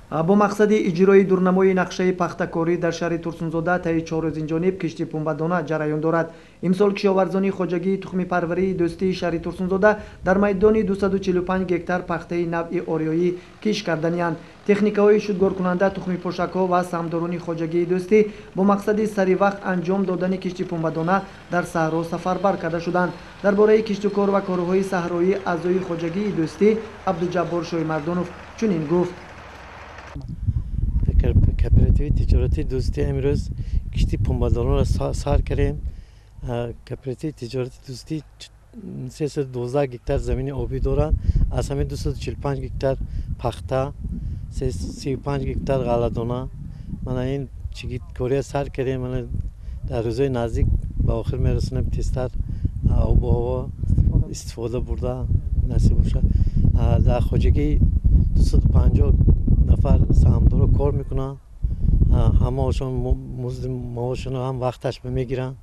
Бо мақсади иҷрои дурнамои нақшаи пахтакорӣ дар шаҳри Турсунзода таи 4 рӯз инҷониб кишти пунбадона ҷараён дорад. Имсол кишоварзони хоҷагии тухмипарварии дӯстии шаҳри Турсунзода дар майдони 245 гектар пахтаи навъи ориёӣ кишт карданианд. Техникаҳои шудгоркунанда, тухмипошакҳо ва саҳмдорони хоҷагии дӯстӣ бо мақсади саривақт анҷом додани кишти пунбадона дар саҳро сафарбар карда шуданд. Дар бораи киштукор ва корҳои саҳроӣ аъзои хоҷагии дӯстӣ Абдуҷаббор Шоимардонов чунин гуфт. Кооперативи тиҷоратии дӯстӣ имрӯз кишти пунбадонаро сар кардем. Кооперативи тиҷоратии дӯстӣ 312 гектар замини обӣ дорад. Аз ҳамин 245 гектар пахта, 35 гектар ғалладона. Мана ин чигиткория сар кардем. Мана дар рӯзҳои наздик ба охир мерасонем. Тезтар обу ҳаво истифода бурда насиб бошад. Дар хоҷагии 250 нафар саҳмдоро кор мекунанд. Ҳамаашон музди маошонро ҳам вақташ мегиранд.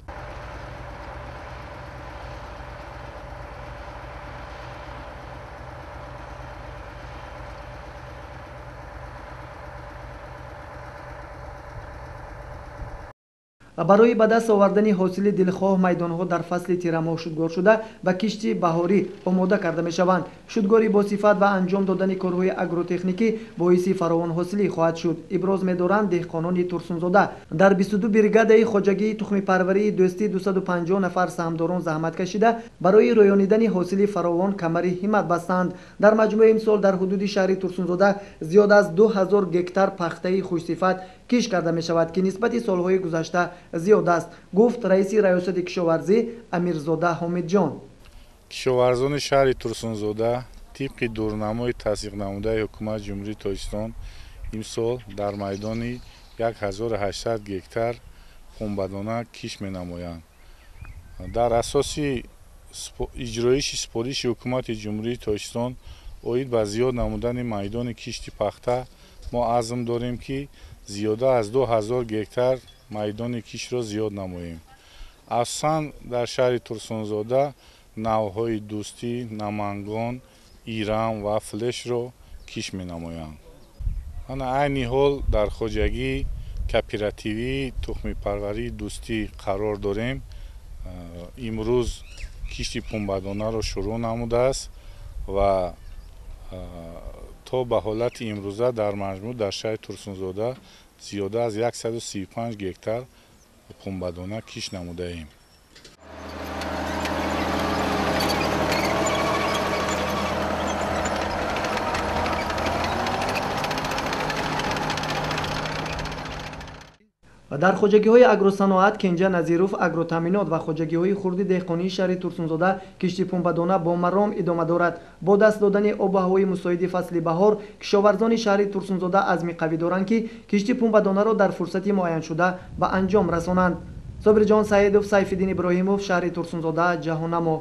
Барои ба даст овардани ҳосили дилхоҳ майдонҳо дар фасли тирамоҳ шудгор шуда ба кишти баҳорӣ омода карда мешаванд. Шудгори босифат ва анҷом додани корҳои агротехникӣ боиси фаровонҳосилӣ хоҳад шуд, иброз медоранд деҳқонони Турсунзода. Дар 22 бригадаи хоҷагии тухмипарварии дӯстӣ 250 нафар саҳмдорон заҳмат кашида барои рӯёнидани ҳосили фаровон камари ҳиммат бастанд. Дар маҷмӯи имсол дар ҳудуди шаҳри Турсунзода зиёд аз 2000 гектар пахтаи хушсифат кишт карда мешавад, ки нисбати солҳои гузашта зиёд аст, гуфт раиси раёсати кишоварзӣ Амирзода Ҳомидҷон. Кишоварзони шаҳри Турсунзода тибқи дурнамои тасдиқнамудаи ҳукумати Ҷумҳурии Тоҷикистон имсол дар майдони 1800 гектар пунбадона кишт менамоянд. Дар асоси иҷроиши супориши ҳукумати Ҷумҳурии Тоҷикистон оид ба зиёд намудани майдони кишти пахта мо азм дорем, ки зиёда аз 2000 гектар майдони киштро зиёд намоем. Асосан дар шаҳри Турсунзода навъҳои дӯстӣ, Намангон, Ирам ва Флешро кишт менамоянд. Ана айни ҳол дар хоҷагии кооперативии тухмипарварии дӯстӣ қарор дорем. Имрӯз кишти пунбадонаро шурӯъ намудааст ва то ба ҳолати имрӯза дар маҷмӯъ дар шаҳри Турсунзода зиёда аз 135 гектар пунбадона кишт намудаем. Дар хоҷагиҳои агросаноат Кенҷа Назиров, агротаъминот ва хоҷагиҳои хурди деҳқонии шаҳри Турсунзода кишти пунбадона бо маром идома дорад. Бо даст додани обу ҳавои мусоиди фасли баҳор кишоварзони шаҳри Турсунзода азми қавӣ доранд, ки кишти пунбадонаро дар фурсати муайяншуда ба анҷом расонанд. Собирҷон Саидов, Сайфиддин Иброҳимов, шаҳри Турсунзода, Ҷаҳоннамо.